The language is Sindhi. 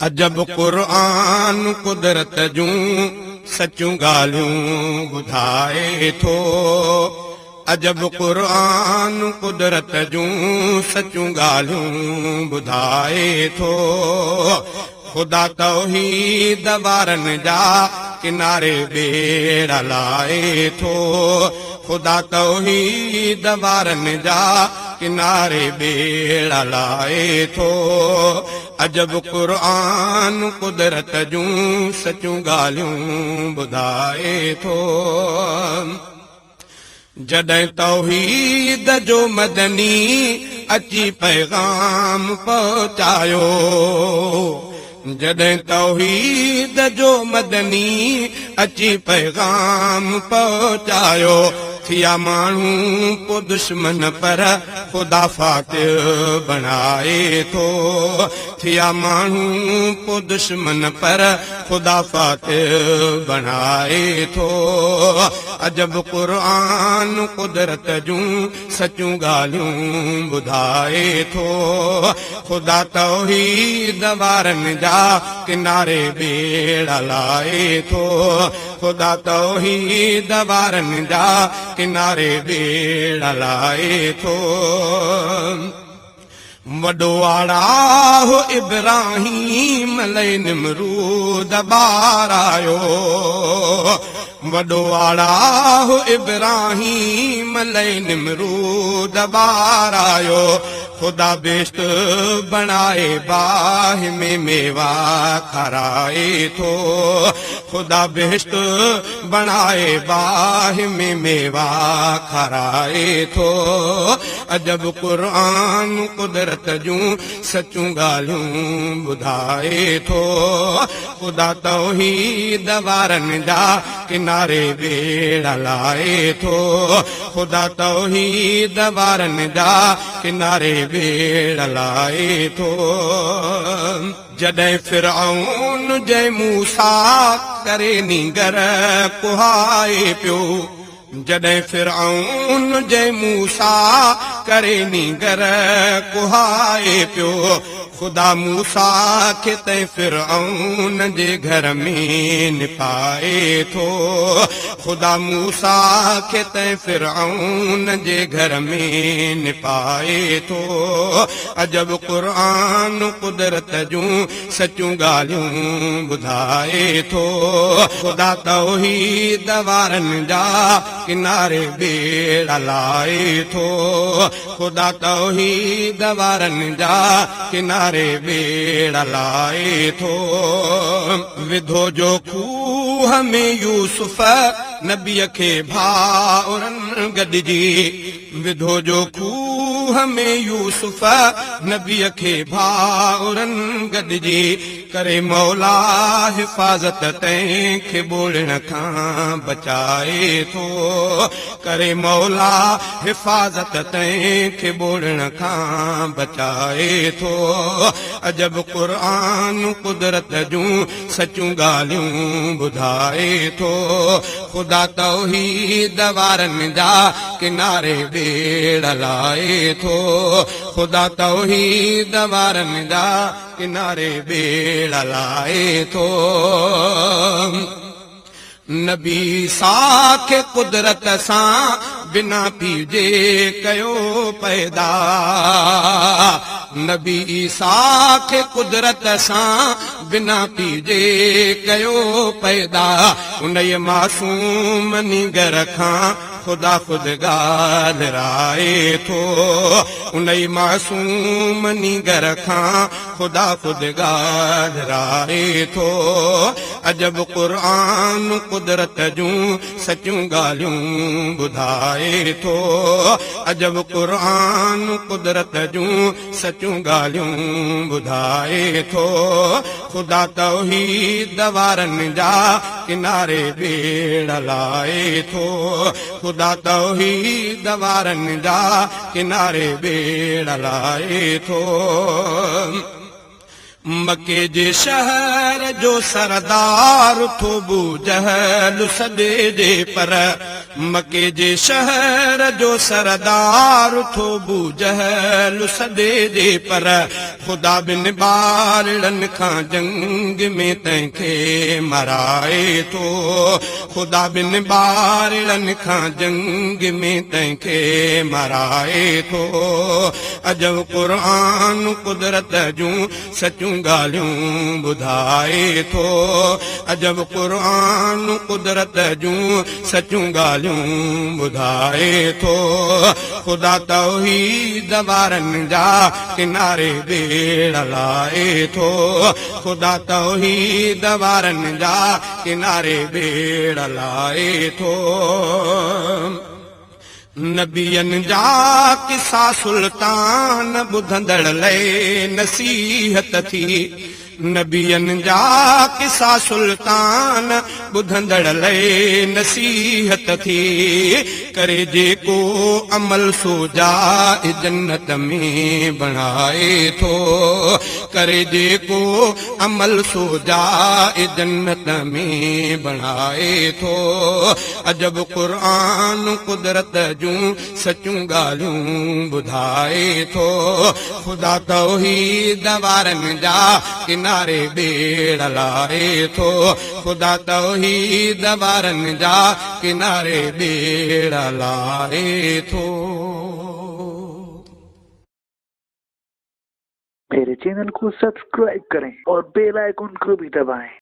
عجب قرآن قدرت جون سچيون ڳالهيون ٻڌائي ٿو. عجب قرآن قدرت جون سچيون ڳالهيون ٻڌائي ٿو. خدا توحيد وارن جا ڪناري ٻيڙا لائي ٿو. خدا توحيد وارن جا ڪناري ٻيڙا لائي ٿو. عجب قرآن قدرت جون سچيون ڳالهيون ٻڌائي ٿو. جڏهن توحيد جو مدني اچي پيغام پهچايو. جڏهن توحيد جو مدني اچي پيغام پهچايو. ٿيا ماڻهو پو دشمن پر خدا فاتح بڻائي ٿو. ٿيا ماڻهو پو دشمن پر خدا فاتح بڻائي ٿو. عجب قرآن قدرت جون سچيون ڳالهيون ٻڌائي ٿو. خدا توحيد وارن جا ڪناري ٻيڙا لائي ٿو. خدا توحيد وارن جا ڪناري ٻيڙا لائي ٿو. وڏو آڙاهه ابراهيم لئي نمرود ٻارايو. وڏو آڙاهه ابراهيم لئي نمرود ٻارايو. خدا بهشت بڻائي باهه ۾ ميوا کارائي ٿو. خدا بهشت بڻائي باهه ۾ ميوا کارائي ٿو. عجب قرآن قدرت جون سچيون ڳالهيون ٻڌائي ٿو. خدا توحيد وارن جا ڪناري ٻيڙا لائي ٿو. خدا توحيد وارن جا ڪناري ٻيڙا لائي ٿو. جڏهن فرعون جي موسيٰ ڪري نينگر ڪهائي پيو. جڏهن فرعون جي موسيٰ ڪري نينگر ڪهائي پيو. خدا موسيٰ کي تنهن فرعون جي گهر ۾ نپائي ٿو. خدا موسيٰ کي تنهن فرعون جي گهر ۾ نپائي ٿو. عجب قرآن قدرت جون سچيون ڳالهيون ٻڌائي ٿو. خدا توحيد وارن جا ڪناري ٻيڙا لائي ٿو. خدا توحيد وارن جا ڪناري ٻيڙا لائي ٿو. وڌو جو کوهه ۾ يوسف نبيء کي ڀائرن گڏجي. وڌو جو کوهه ۾ يوسف نبيء کي ڀائرن گڏجي. ڪري مولا حفاظت تنهن کي ٻوڙڻ کان بچائي ٿو. ڪري مولا حفاظت تنهن کي ٻوڙڻ کان بچائي ٿو. عجب قرآن قدرت جون سچيون ڳالهيون ٻڌائي ٿو. خدا توحيد وارن جا ڪناري ٻيڙا لائي ٿو. خدا توحيد وارن جا ڪناري ٻيڙا لائي ٿو. نبي عيسيٰ کي قدرت سان بنا پيء جي ڪيو پيدا. نبي عيسيٰ کي قدرت سان بنا پيء جي ڪيو پيدا. انهيء معصوم نينگر کان خدا خود ڳالهرائي ٿو. انهيء معصوم نينگر کان خدا خود ڳالهرائي ٿو. عجب قرآن قدرت جون سچيون ڳالهيون ٻڌائي ٿو. عجب قرآن قدرت جون سچيون ڳالهيون ٻڌائي ٿو. خدا توحيد وارن جا ڪناري ٻيڙا لائي ٿو. خدا توحيد وارن جا ڪناري ٻيڙا لائي ٿو. مڪي جي شهر جو سردار ٿو ابو جهل سڏجي پر. مڪي جي شهر جو سردار ٿو ابوجهل سڏجي پر خدا ٻن ٻارڙن کان جنگ ۾ تنهن کي مارائي ٿو خدا ٻن ٻارڙن کان جنگ ۾ تنهن کي مارائي ٿو عجب قرآن قدرت جون سچون ڳالهيون ٻڌائي ٿو عجب قرآن قدرت جون سچون ڳالهيون ٻڌائي ٿو خدا توحيد وارن جا ڪناري ٻيڙا لائي ٿو خدا توحيد وارن جا ڪناري ٻيڙا لائي ٿو نبين جا قصا سلطان ٻڌندڙ لئي نصيحت ٿي نبين جا قصا سلطان ٻڌندڙ لئي نصيحت ٿي ڪري جيڪو عمل سو جاء جنت ۾ بڻائي ٿو ڪري جيڪو عمل سو جاء جنت ۾ بڻائي ٿو عجب قرآن قدرت جون سچون ڳالهيون ٻڌائي ٿو خدا توحيد وارن جا ڪناري ٻيڙا لائي ٿو خدا توحيد وارن جا ڪناري ٻيڙا لائي ٿو. मेरे चैनल को सब्सक्राइब करें और बेल आइकॉन को भी दबाएं।